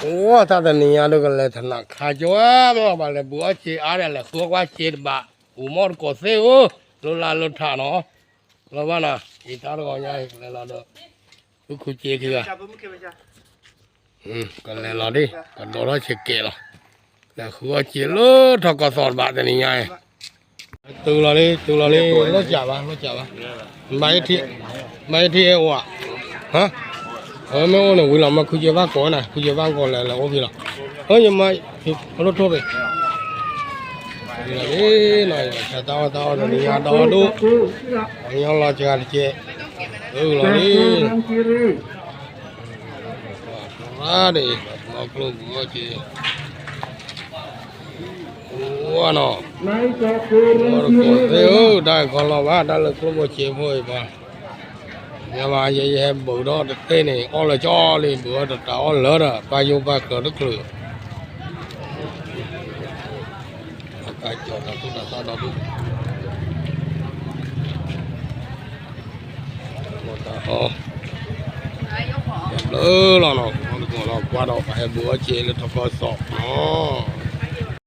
အိၣ်တၢ်တနံၤညါဒိၣ်ကလဲၤထနၢ်ခါကၠီဝဲမ့ၢ်ဘၣ်လဲၤဘူးအီၣ်စ့အါဒီးလဲၤဃုအီၣ်ကွၢ်စ့တဘၣ်, အိၣ်မီၢ်တကိးသ့ၣ်ဧၢ, လိၤလၢလိၤထးနီၤ, လီၤဘၣ်နီၤ, အံၤတၢ်တဂီၤညါအံၤကလဲၤလီၤဒီး, ဃုခူစ့ခံဂၤ ကလဲၤလီၤဒ် ကဒိးထီၣ်ဆံးကဲးလီၤ, လဲၤဃုအီၣ်စ့လၢထီၣ်ကီၢ်သီၣ်တဘၣ်တနံၤညါအံၤ, တုၤလီၤလံ တုၤလီၤလံ, လိၣ်စၢ်ဘၣ် လိၣ်စၢ်ဘၣ်, မ့ၢ်ထံၣ်, မ့ၢ်ထံၣ်အဲၣ်ဝဲ, အဝဲမ့ၢ်အိၣ်န့ၣ်ဝံၤလီၤ မ့ၢ်ခူစ့ဘၣ်ကိးနၤ ခူစ့ဘၣ်ကိးလဲၤလဲၤအိၣ်ဖဲလီၤ, အၢ ယမၤ, လိၣ်ထိၣ်ဖဲ လီၤလံနီၤ, ယဆါတၢ်အီၣ်တၢ်အီတနံၤညါဒီဒိၣ်, ပှၤကညီလီၤစှၤတကဲး, တုၤလီၤလံ, ရၣ်ဒ့ၣ်, လီၤကျိၣ်ဘူးအီၣ်စ့, ဝါနီၤ, တကိးသ့ၣ်ဧၢ, တၢ်ခီလီၤဘၣ် တၢ်လၢကျိၣ်ဖိစ့ဖိအံၤဘၣ်, ယမၤယဲယဟဲဘူးဒီးတသ့ၣ်န့ၣ် အီၣ်လၢကၠီလံ ဘူးအီၣ်တတၤအီၣ်လၢဒီး ပၢ်ယိၣ်ပၢ်ကျၢၤတချုး ကၢ်ကၠီၤတၢ်သူၣ်တၢ်သၣ်ဒီဒူၣ်, တၢ်အီၣ်, တၢ်ဘျုးလီၤနီၤ, တကိးလီၤကွၢ်ဒီး ပဟဲဘူးအီၣ်စ့လၢထီၣ်ကီၢ်သီၣ်နီၤ.